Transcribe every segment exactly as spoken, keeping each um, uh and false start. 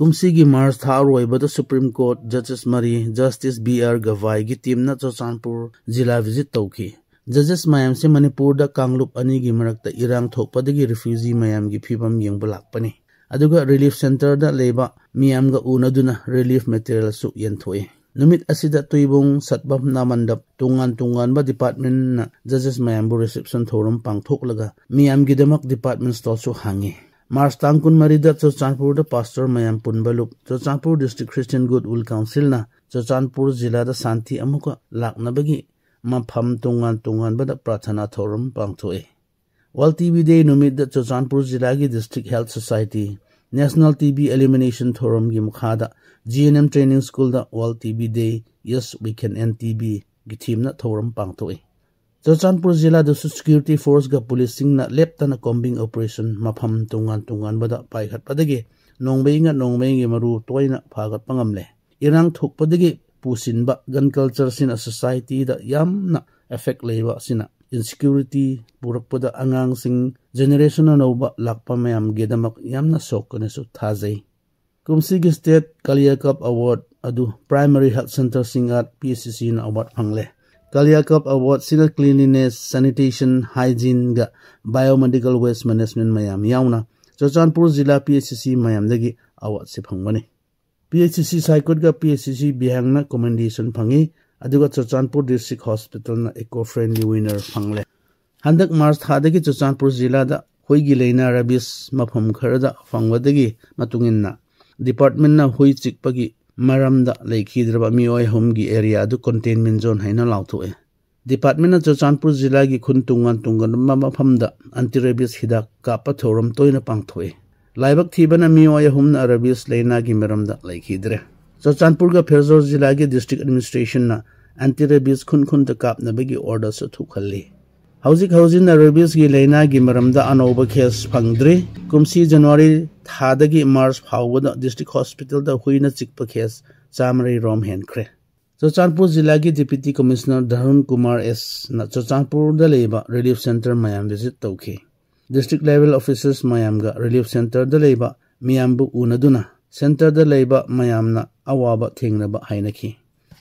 ꯀꯨꯝꯁꯤꯒꯤ ꯃꯥꯔꯆ ꯊꯥ ꯑꯔꯣꯏꯕꯗ ꯁꯨꯄ꯭ꯔꯤꯝ ꯀꯣꯔꯠ ꯖꯁꯇꯤꯁ ꯃꯔꯤ, ꯖꯁꯇꯤꯁ ꯕꯤ ꯑꯥꯔ ꯒꯚꯥꯏꯒꯤ ꯇꯤꯝꯅ ꯆꯨꯔꯆꯥꯟꯄꯨꯔ ꯖꯤꯂꯥ ꯚꯤꯖꯤꯠ ꯇꯧꯈꯤ꯫ ꯖꯖꯦꯁ ꯃꯌꯥꯝꯁꯦ ꯃꯅꯤꯄꯨꯔꯗ ꯀꯥꯡꯂꯨꯞ ꯑꯅꯤꯒꯤ ꯃꯔꯛꯇ ꯏꯔꯥꯡ ꯊꯣꯛꯄꯗꯒꯤ ꯔꯤꯐ꯭ꯌꯨꯖꯤ ꯃꯌꯥꯝꯒꯤ ꯐꯤꯕꯝ ꯌꯦꯡꯕ ꯂꯥꯛꯄꯅꯤ꯫ ꯑꯗꯨꯒ ꯔꯤꯂꯤꯐ ꯁꯦꯟꯇꯔꯗ ꯂꯩꯕ ꯃꯤꯌꯥꯝꯒ ꯎꯅꯗꯨꯅ ꯔꯤꯂꯤꯐ ꯃꯦꯇꯔꯤꯌꯦꯜꯁꯨ ꯌꯦꯟꯊꯣꯛꯏ꯫ ꯅꯨꯃꯤꯠ ꯑꯁꯤꯗ ꯇꯨꯏꯕꯨꯡ, ꯁꯠꯕꯝꯅꯥ ꯃꯟꯗꯞ, ꯇꯣꯉꯥꯟ ꯇꯣꯉꯥꯟꯕ ꯗꯤꯄꯥꯔꯠꯃꯦꯟꯅ ꯖꯖꯦꯁ ꯃꯌꯥꯝꯕꯨ ꯔꯤꯁꯦꯞꯁꯟ ꯊꯧꯔꯝ ꯄꯥꯡꯊꯣꯛꯂꯒ ꯃꯤꯌꯥꯝꯒꯤꯗꯃꯛ ꯗꯤꯄꯥꯔꯠꯃꯦꯟ ꯁ꯭ꯇꯣꯔꯁꯨ ꯍꯥꯡꯉꯤ꯫ ꯃꯥꯔꯆ ꯇꯥꯡ ꯀꯨꯟꯃꯔꯤꯗ ꯆꯨꯔꯆꯥꯟꯄꯨꯔꯗ ꯄꯥꯁꯇꯔ ꯃꯌꯥꯝ ꯄꯨꯟꯕ ꯂꯨꯞ Churachandpur district Christian good will ꯀꯥꯎꯟꯁꯤꯜꯅ ꯆꯨꯔꯆꯥꯟꯄꯨꯔ ꯖꯤꯂꯥꯗ ꯁꯥꯟꯇꯤ ꯑꯃꯨꯛꯀ ꯂꯥꯛꯅꯕꯒꯤ ꯃꯐꯝ ꯇꯣꯉꯥꯟ ꯇꯣꯉꯥꯟꯕꯗ ꯄ꯭ꯔꯥꯔꯊꯅꯥ ꯊꯧꯔꯝ ꯄꯥꯡꯊꯣꯛꯏ꯫ ꯋꯥꯔꯜ ꯇꯤ ꯕꯤ ꯗꯦ ꯅꯨꯃꯤꯠꯇ ꯆꯨꯔꯆꯥꯟꯄꯨꯔ ꯖꯤꯂꯥꯒꯤ district health society national T B elimination ꯊꯧꯔꯝꯒꯤ ꯃꯈꯥꯗ ꯖꯤ ꯑꯦꯟ ꯑꯦꯝ ꯇ꯭ꯔꯦꯅꯤꯡ ꯁ꯭ꯀꯨꯜꯗ world T B day, Yes, We Can End T B ꯒꯤ ꯊꯤꯝꯅ ꯊꯧꯔꯝ ꯄꯥꯡꯊꯣꯛꯏ꯫ ꯆꯨꯔꯆꯥꯟꯄꯨꯔ ꯖꯤꯂꯥꯗꯁꯨ ꯁꯦꯀ꯭ꯌꯨꯔꯤꯇꯤ ꯐꯣꯔꯁꯒ ꯄꯨꯂꯤꯁꯁꯤꯡꯅ ꯂꯦꯞꯇꯅ ꯀꯣꯝꯕꯤꯡ ꯑꯣꯄꯔꯦꯁꯟ ꯃꯐꯝ ꯇꯣꯉꯥꯟ ꯇꯣꯉꯥꯟꯕꯗ ꯄꯥꯏꯈꯠꯄꯗꯒꯤ ꯅꯣꯡꯃꯩꯅ ꯅꯣꯡꯃꯩꯒꯤ ꯃꯔꯨ ꯇꯣꯏꯅ ꯐꯥꯒꯠꯄ ꯉꯝꯂꯦ꯫ ꯏꯔꯥꯡ ꯊꯣꯛꯄꯗꯒꯤ ꯄꯨꯁꯤꯟꯕ ꯒꯟ ꯀꯜꯆꯔꯁꯤꯅ ꯁꯣꯁꯥꯏꯇꯤꯗ ꯌꯥꯝꯅ ꯑꯦꯐꯦꯛ ꯂꯩꯕ ꯑꯁꯤꯅ ꯏꯟꯁꯦꯀ꯭ꯌꯨꯔꯤꯇꯤ ꯄꯨꯔꯛꯄꯗ ꯑꯉꯥꯡꯁꯤꯡ, ꯖꯦꯅꯦꯔꯦꯁꯟ ꯑꯅꯧꯕ ꯂꯥꯛꯄ ꯃꯌꯥꯝꯒꯤꯗꯃꯛ ꯌꯥꯝꯅ ꯁꯣꯛꯀꯅꯤꯁꯨ ꯊꯥꯖꯩ꯫ ꯀꯨꯝꯁꯤꯒꯤ ꯁ꯭ꯇꯦꯠ ꯀꯥꯂꯤꯌꯥꯀꯞ ꯑꯦꯋꯥꯔꯗ ꯑꯗꯨ ꯄ꯭ꯔꯥꯏꯃꯔꯤ ꯍꯦꯜꯊ ꯁꯦꯟꯇꯔꯁꯤꯡ ꯑꯥꯔꯠ ꯄꯤ ꯑꯩꯆ ꯁꯤ ꯁꯤꯅ ꯑꯦꯋꯥꯔꯗ ꯐꯪꯂꯦ꯫ ꯀꯥꯂꯤꯌꯥꯀꯞ ꯑꯦꯋꯥꯔꯗꯁꯤꯅ ꯀ꯭ꯂꯤꯟꯂꯤꯅꯦꯁ, ꯁꯦꯅꯤꯇꯦꯁꯟ, ꯍꯥꯏꯖꯤꯟꯒ ꯕꯥꯏꯑꯣꯃꯦꯗꯤꯀꯦꯜ ꯋꯦꯁ ꯃꯦꯅꯦꯖꯃꯦꯟ ꯃꯌꯥꯝ ꯌꯥꯎꯅ ꯆꯨꯔꯆꯥꯟꯄꯨꯔ ꯖꯤꯂꯥ ꯄꯤ ꯑꯩꯆ ꯁꯤ ꯁꯤ ꯃꯌꯥꯝꯗꯒꯤ ꯑꯦꯋꯥꯔꯗꯁꯤ ꯐꯪꯕꯅꯤ꯫ ꯄꯤ ꯑꯩꯆ ꯁꯤ ꯁꯤ ꯁꯥꯏꯀꯨꯠꯒ ꯄꯤ ꯑꯩꯆ ꯁꯤ ꯁꯤ ꯕꯤꯍꯥꯡꯅ ꯀꯣꯃꯦꯟꯗꯦꯁꯟ ꯐꯪꯉꯤ, ꯑꯗꯨꯒ ꯆꯨꯔꯆꯥꯟꯄꯨꯔ ꯗꯤꯁꯇ꯭ꯔꯤꯛ ꯍꯣꯁꯄꯤꯇꯥꯜꯅ ꯏꯀꯣ ꯐ꯭ꯔꯦꯟꯂꯤ ꯋꯤꯅꯔ ꯐꯪꯂꯦ꯫ ꯍꯟꯗꯛ ꯃꯥꯔꯆ ꯊꯥꯗꯒꯤ ꯆꯨꯔꯆꯥꯟꯄꯨꯔ ꯖꯤꯂꯥꯗ ꯍꯨꯏꯒꯤ ꯂꯥꯏꯅꯥ ꯔꯦꯕꯤꯁ ꯃꯐꯝ ꯈꯔꯗ ꯐꯪꯕꯗꯒꯤ ꯃꯇꯨꯡ ꯏꯟꯅ ꯗꯤꯄꯥꯔꯠꯃꯦꯟꯅ ꯍꯨꯏ ꯆꯤꯛꯄꯒꯤ ꯃꯔꯝꯗ ꯂꯩꯈꯤꯗ꯭ꯔꯕ ꯃꯤꯑꯣꯏ ꯑꯍꯨꯝꯒꯤ ꯑꯦꯔꯤꯌꯥ ꯑꯗꯨ ꯀꯟꯇꯦꯟꯃꯦꯟ ꯖꯣꯟ ꯍꯥꯏꯅ ꯂꯥꯎꯊꯣꯛꯑꯦ꯫ ꯗꯤꯄꯥꯔꯠꯃꯦꯟꯅ ꯆꯨꯔꯆꯥꯟꯄꯨꯔ ꯖꯤꯂꯥꯒꯤ ꯈꯨꯟ ꯇꯣꯉꯥꯟ ꯇꯣꯉꯥꯟꯕ ꯃꯐꯝꯗ ꯑꯦꯟꯇꯤ ꯔꯦꯕꯤꯁ ꯍꯤꯗꯥꯛ ꯀꯥꯞꯄ ꯊꯧꯔꯝ ꯇꯣꯏꯅ ꯄꯥꯡꯊꯣꯛꯏ꯫ ꯂꯥꯏꯕꯛ ꯊꯤꯕꯅ ꯃꯤꯑꯣꯏ ꯑꯍꯨꯝꯅ ꯔꯦꯕꯤꯁ ꯂꯥꯏꯅꯥꯒꯤ ꯃꯔꯝꯗ ꯂꯩꯈꯤꯗ꯭ꯔꯦ꯫ ꯆꯨꯔꯆꯥꯟꯄꯨꯔꯒ ꯐꯤꯔꯣꯖꯄꯨꯔ ꯖꯤꯂꯥꯒꯤ ꯗꯤꯁꯇ꯭ꯔꯤꯛ ꯑꯦꯗꯃꯤꯅꯤꯁꯇ꯭ꯔꯦꯁꯟꯅ ꯑꯦꯟꯇꯤ ꯔꯦꯕꯤꯁ ꯈꯨꯟ ꯈꯨꯟꯗ ꯀꯥꯞꯅꯕꯒꯤ ꯑꯣꯔꯗꯔꯁꯨ ꯊꯣꯛꯍꯜꯂꯤ꯫ ꯍꯧꯖꯤꯛ ꯍꯧꯖꯤꯛꯅ ꯔꯦꯕꯤꯁꯀꯤ ꯂꯥꯏꯅꯥꯒꯤ ꯃꯔꯝꯗ ꯑꯅꯧꯕ ꯀꯦꯁ ꯐꯪꯗ꯭ꯔꯤ꯫ ꯀꯨꯝꯁꯤ ꯖꯅꯋꯥꯔꯤ ꯊꯥꯗꯒꯤ ꯃꯥꯔꯆ ꯐꯥꯎꯕꯗ ꯗꯤꯁꯇ꯭ꯔꯤꯛ ꯍꯣꯁꯄꯤꯇꯥꯜꯗ ꯍꯨꯏꯅ ꯆꯤꯛꯄ ꯀꯦꯁ ꯆꯥꯃꯔꯤ ꯔꯣꯝ ꯍꯦꯟꯈ꯭ꯔꯦ꯫ ꯆꯨꯔꯆꯥꯟꯄꯨꯔ ꯖꯤꯂꯥꯒꯤ ꯗꯤꯄ꯭ꯌꯨꯇꯤ ꯀꯃꯤꯁꯅꯔ ꯙꯔꯨꯟ ꯀꯨꯃꯥꯔ ꯑꯦꯁꯅ ꯆꯨꯔꯆꯥꯟꯄꯨꯔꯗ ꯂꯩꯕ ꯔꯤꯂꯤꯐ ꯁꯦꯟꯇꯔ ꯃꯌꯥꯝ ꯚꯤꯖꯤꯠ ꯇꯧꯈꯤ꯫ ꯗꯤꯁꯇ꯭ꯔꯤꯛ ꯂꯦꯚꯦꯜ ꯑꯣꯐꯤꯁꯔꯁ ꯃꯌꯥꯝꯒ ꯔꯤꯂꯤꯐ ꯁꯦꯟꯇꯔꯗ ꯂꯩꯕ ꯃꯤꯌꯥꯝꯕꯨ ꯎꯅꯗꯨꯅ ꯁꯦꯟꯇꯔꯗ ꯂꯩꯕ ꯃꯌꯥꯝꯅ ꯑꯋꯥꯕ ꯊꯦꯡꯅꯕ ꯍꯥꯏꯅꯈꯤ꯫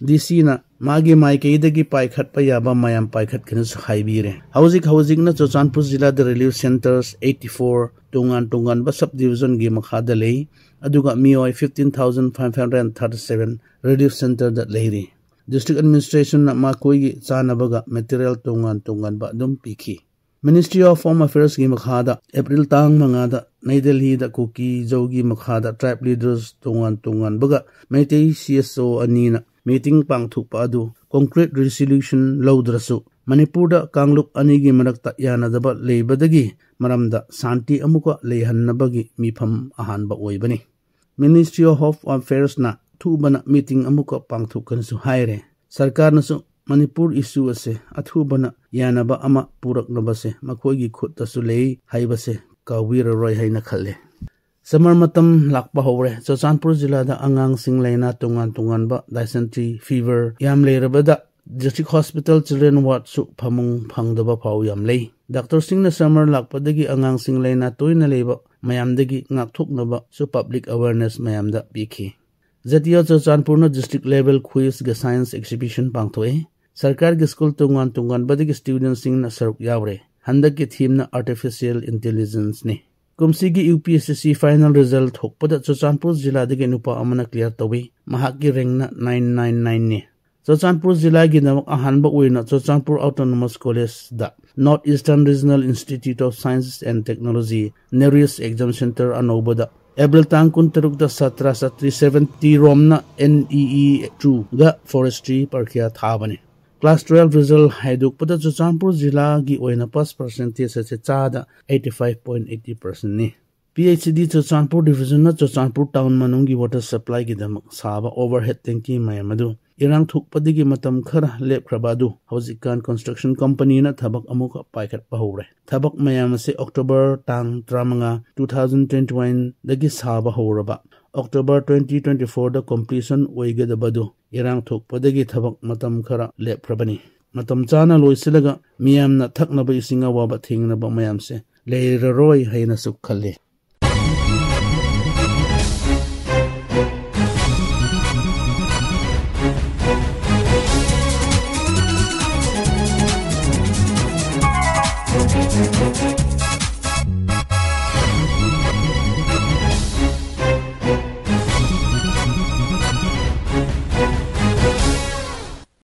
ꯗꯤ ꯁꯤꯅ ꯃꯥꯒꯤ ꯃꯥꯏꯀꯩꯗꯒꯤ ꯄꯥꯏꯈꯠꯄ ꯌꯥꯕ ꯃꯌꯥꯝ ꯄꯥꯏꯈꯠꯀꯅꯤꯁꯨ ꯍꯥꯏꯕꯤꯔꯦ꯫ ꯍꯧꯖꯤꯛ ꯍꯧꯖꯤꯛꯅ ꯆꯨꯔꯆꯥꯟꯄꯨꯔ ꯖꯤꯂꯥꯗ relief centres eighty four ꯇꯣꯉꯥꯟ ꯇꯣꯉꯥꯟꯕ sub divisionꯒꯤ ꯃꯈꯥꯗ ꯂꯩ, ꯑꯗꯨꯒ ꯃꯤꯑꯣꯏ fifteen thousand five hundred thirty seven relief centreꯗ ꯂꯩꯔꯤ꯫ District administrationꯅ ꯃꯈꯣꯏꯒꯤ ꯆꯥꯅꯕꯒ material ꯇꯣꯉꯥꯟ ꯇꯣꯉꯥꯟꯕ ꯑꯗꯨꯝ ꯄꯤꯈꯤ꯫ Ministry of Home Affairsꯀꯤ ꯃꯈꯥꯗ ꯑꯦꯄ꯭ꯔꯤꯜ ꯇꯥꯡ ꯃꯉꯥꯗ ꯅꯩ ꯗꯦꯜꯍꯤꯗ ꯀꯨꯀꯤ ꯖꯧꯒꯤ ꯃꯈꯥꯗ tribe leaders ꯇꯣꯉꯥꯟ ꯇꯣꯉꯥꯟꯕꯒ ꯃꯩꯇꯩ C S O ꯑꯅꯤꯅ meeting ꯄꯥꯡꯊꯣꯛꯄ ꯑꯗꯨ concrete resolution ꯂꯧꯗ꯭ꯔꯁꯨ, ꯃꯅꯤꯄꯨꯔꯗ ꯀꯥꯡꯂꯨꯞ ꯑꯅꯤꯒꯤ ꯃꯔꯛꯇ ꯌꯥꯅꯗꯕ ꯂꯩꯕꯗꯒꯤ ꯃꯔꯝꯗ ꯁꯥꯟꯇꯤ ꯑꯃꯨꯛꯀ ꯂꯩꯍꯟꯅꯕꯒꯤ ꯃꯤꯐꯝ ꯑꯍꯥꯟꯕ ꯑꯣꯏꯕꯅꯤ꯫ Ministry of Home Affairsꯅ ꯊꯨꯕꯅ meeting ꯑꯃꯨꯛꯀ ꯄꯥꯡꯊꯣꯛꯀꯅꯤꯁꯨ ꯍꯥꯏꯔꯦ꯫ ꯁꯔꯀꯥꯔꯅꯁꯨ ꯃꯅꯤꯄꯨꯔ issue ꯑꯁꯦ ꯑꯊꯨꯕꯅ ꯌꯥꯅꯕ ꯑꯃ ꯄꯨꯔꯛꯅꯕꯁꯦ ꯃꯈꯣꯏꯒꯤ ꯈꯨꯠꯇꯁꯨ ꯂꯩ ꯍꯥꯏꯕꯁꯦ ꯀꯥꯎꯕꯤꯔꯔꯣꯏ ꯍꯥꯏꯅ ꯈꯜꯂꯦ꯫ Summer ꯃꯇꯝ ꯂꯥꯛꯄ ꯍꯧꯔꯦ꯫ ꯆꯨꯔꯆꯥꯟꯄꯨꯔ ꯖꯤꯂꯥꯗ ꯑꯉꯥꯡꯁꯤꯡ ꯂꯥꯏꯅꯥ ꯇꯣꯉꯥꯟ ꯇꯣꯉꯥꯟꯕ dysentery fever ꯌꯥꯝ ꯂꯩꯔꯕꯗ district hospital children wardꯁꯨ ꯐꯃꯨꯡ ꯐꯪꯗꯕ ꯐꯥꯎ ꯌꯥꯝ ꯂꯩ꯫ ꯗꯥꯛꯇꯔꯁꯤꯡꯅ summer ꯂꯥꯛꯄꯗꯒꯤ ꯑꯉꯥꯡꯁꯤꯡ ꯂꯥꯏꯅꯥ ꯇꯣꯏꯅ ꯂꯩꯕ ꯃꯌꯥꯝꯗꯒꯤ ꯉꯥꯛꯊꯣꯛꯅꯕꯁꯨ public awareness ꯃꯌꯥꯝꯗ ꯄꯤꯈꯤ꯫ ꯖꯇꯤꯌꯥ ꯆꯨꯔꯆꯥꯟꯄꯨꯔꯅ district level quizꯒ science exhibition ꯄꯥꯡꯊꯣꯛꯏ꯫ ꯁꯔꯀꯥꯔꯒꯤ ꯁ꯭ꯀꯨꯜ ꯇꯣꯉꯥꯟ ꯇꯣꯉꯥꯟꯕꯗꯒꯤ studentꯁꯤꯡꯅ ꯁꯔꯨꯛ ꯌꯥꯎꯔꯦ꯫ ꯍꯟꯗꯛꯀꯤ themeꯅ artificial intelligenceꯅꯤ꯫ ꯀꯨꯝꯁꯤꯒꯤ U P S S C final result ꯊꯣꯛꯄꯗ ꯆꯨꯔꯆꯥꯟꯄꯨꯔ ꯖꯤꯂꯥꯗꯒꯤ ꯅꯨꯄꯥ ꯑꯃꯅ clear ꯇꯧꯏ꯫ ꯃꯍꯥꯛꯀꯤ rankꯅ nine nine nineꯅꯤ꯫ ꯆꯨꯔꯆꯥꯟꯄꯨꯔ ꯖꯤꯂꯥꯒꯤꯗꯃꯛ ꯑꯍꯥꯟꯕ ꯑꯣꯏꯅ Churachandpur Autonomous Collegeꯗ North Eastern Regional Institute of Science and Technology, NERIST exam centre ꯑꯅꯧꯕꯗ ꯑꯦꯄ꯭ꯔꯤꯜ ꯇꯥꯡ ꯀꯨꯟꯇꯔꯨꯛꯇ ꯁꯥꯇ꯭ꯔ ꯁꯥꯇ꯭ꯔꯤ seventy ꯔꯣꯝꯅ N E E two ꯒ forestry ꯄꯔꯤꯈ꯭ꯌꯥ ꯊꯥꯕꯅꯤ꯫ Class twelve result ꯍꯥꯏꯗꯣꯛꯄꯗ ꯆꯨꯔꯆꯥꯟꯄꯨꯔ ꯖꯤꯂꯥꯒꯤ ꯑꯣꯏꯅ pass percentage ꯑꯁꯦ ꯆꯥꯗ eighty five point eighty percentꯅꯤ꯫ P H E D Churachandpur divisionꯅ Churachandpur town ꯃꯅꯨꯡꯒꯤ water supplyꯒꯤꯗꯃꯛ ꯁꯥꯕ overhead tank ꯃꯌꯥꯝ ꯑꯗꯨ ꯏꯔꯥꯡ ꯊꯣꯛꯄꯗꯒꯤ ꯃꯇꯝ ꯈꯔ ꯂꯦꯞꯈ꯭ꯔꯕ ꯑꯗꯨ ꯍꯧꯖꯤꯛꯀꯥꯟ construction companyꯅ ꯊꯕꯛ ꯑꯃꯨꯛꯀ ꯄꯥꯏꯈꯠꯄ ꯍꯧꯔꯦ꯫ ꯊꯕꯛ ꯃꯌꯥꯝ ꯑꯁꯤ October ꯇꯥꯡ ꯇꯔꯥꯃꯉꯥ, two thousand twenty oneꯗꯒꯤ ꯁꯥꯕ ꯍꯧꯔꯕ October twenty twenty fourꯗ completion ꯑꯣꯏꯒꯗꯕ ꯑꯗꯨ ꯏꯔꯥꯡ ꯊꯣꯛꯄꯗꯒꯤ ꯊꯕꯛ ꯃꯇꯝ ꯈꯔ ꯂꯦꯞꯈ꯭ꯔꯕꯅꯤ꯫ ꯃꯇꯝ ꯆꯥꯅ ꯂꯣꯏꯁꯤꯜꯂꯒ ꯃꯤꯌꯥꯝꯅ ꯊꯛꯅꯕ ꯏꯁꯤꯡ ꯑꯋꯥꯕ ꯊꯦꯡꯅꯕ ꯃꯌꯥꯝꯁꯦ ꯂꯩꯔꯔꯣꯏ ꯍꯥꯏꯅꯁꯨ ꯈꯜꯂꯤ꯫